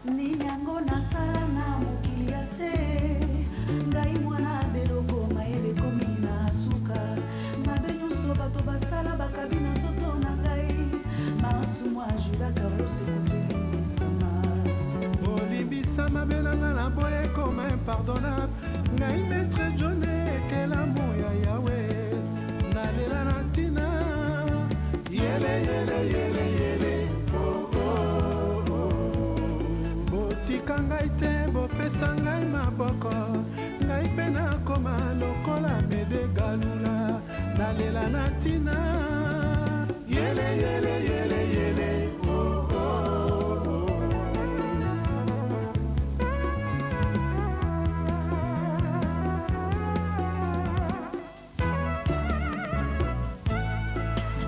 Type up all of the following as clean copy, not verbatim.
Nini yango nasala na mokili ya se ngai mwana beloko mayele ekomi na suka mabe nyonso bato basala bakabi na nzoto na ngai masumu ya Juda Carlos ekoki elimbisama. Bolimbisa mabe na nga na boye ekoma impardonnable ngai maître John ekelamu ya Yahweh nalela na ntina yele yele yele yele oh, oh, oh. Botika ngai te bopesa ngai maboko ngai mpe nakoma lokola mede galula nalela na ntina yele yele yele yele oh, oh, oh.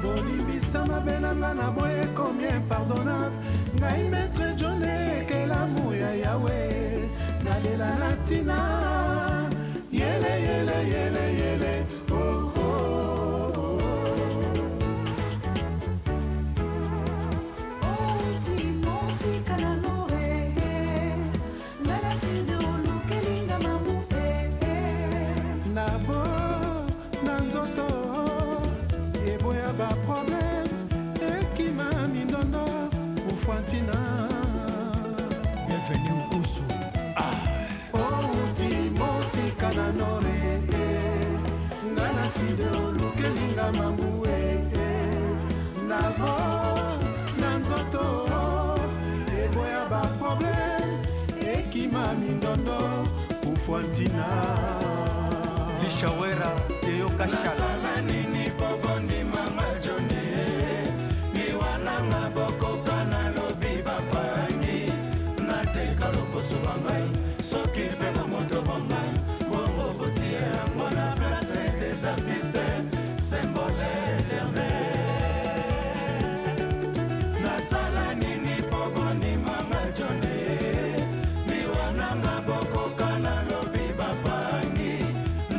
Bolimbisa mabe na nga na boye ekomi impardonnable ngai maître John ekelamu ya Yahweh nalela na ntina yele yele yele yele oh, oh, oh. Outi mosika na nore ngai na sud olukelinga mamu Nabo na nzoto eboya ba problème ekima mindondo kufa ntina. Bienvenue Nkusu. Outi mosika na nore nga na sud olukelinga mamu nabo na nzoto eboya ba problème ekima mindondo kufa ntina. Lishawera Teyo Kashala. Nasala nini po bondimanga Johnny liwa nanga bokoka nalobi bapangi nateka loposo bangai soki mpe na moto bongai bongo botie yango na place des artistes symbole éternel nasala nini po bondimanga Johnny liwa nanga bokoka nalobi bapangi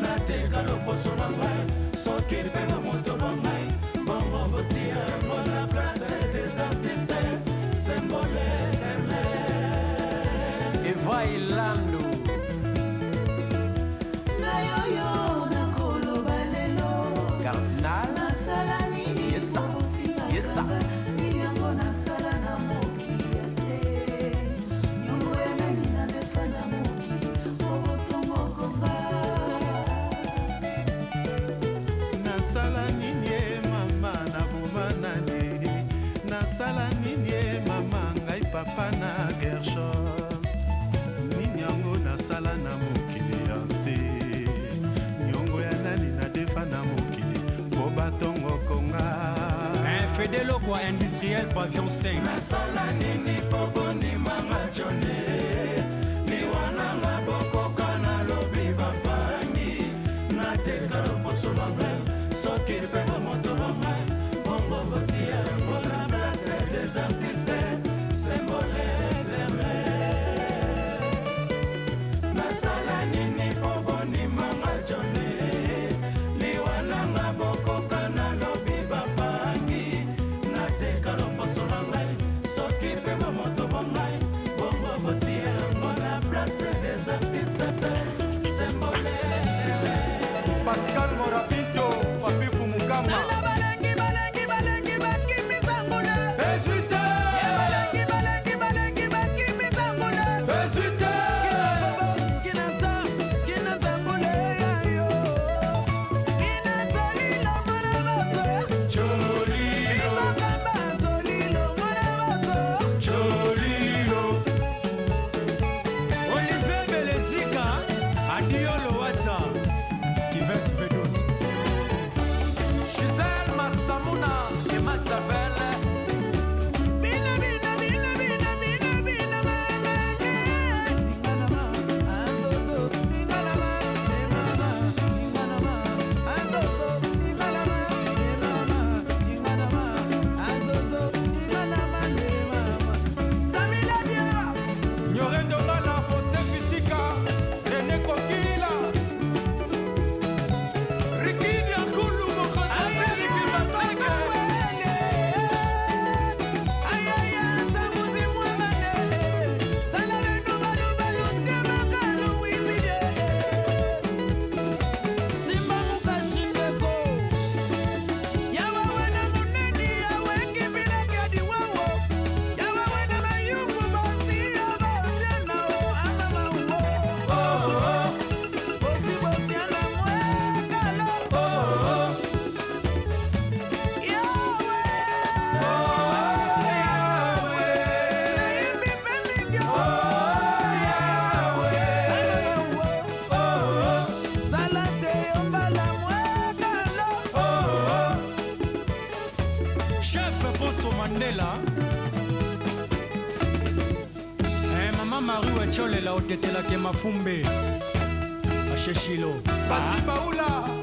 nateka loposo na ngai soki mpe na moto bangai bongo botia yango na place des artistes symbole éternel. Eva Ilando. Ngai oyo nakoloba lelo. Cardinal. Nasala nini? Yesa. Yesa. Nini yango nasala na mokili ya se nyongo ya nani nadefa na mokili po botongokonga. Nasala nini e mama naboma nani nasala nini e mama ngai papa na Gershon nini yango nasala na mokili ya nse nyongo ya nani nadefa na mokili po batongokonga. Fedelo kwa industriel pavillon 5. Nasala nini po bondimanga Johnny liwa nanga bokoka nalobi bapangi nateka loposo bangai soki mpe na moto bangai bongo botia yango na place des artistes symbole éternel nasala nini po bondimanga Johnny liwa nanga bokoka nalobi bapangi nateka loposo na ngai soki mpe na moto bangai bongo botia yango na place des artistes symbole éternel. Pascal Morabito, Papi Fumukama. Mandela. Eh, mama Marie wecholela otetelake mafumbe. Asheshilo. Pati Baoula.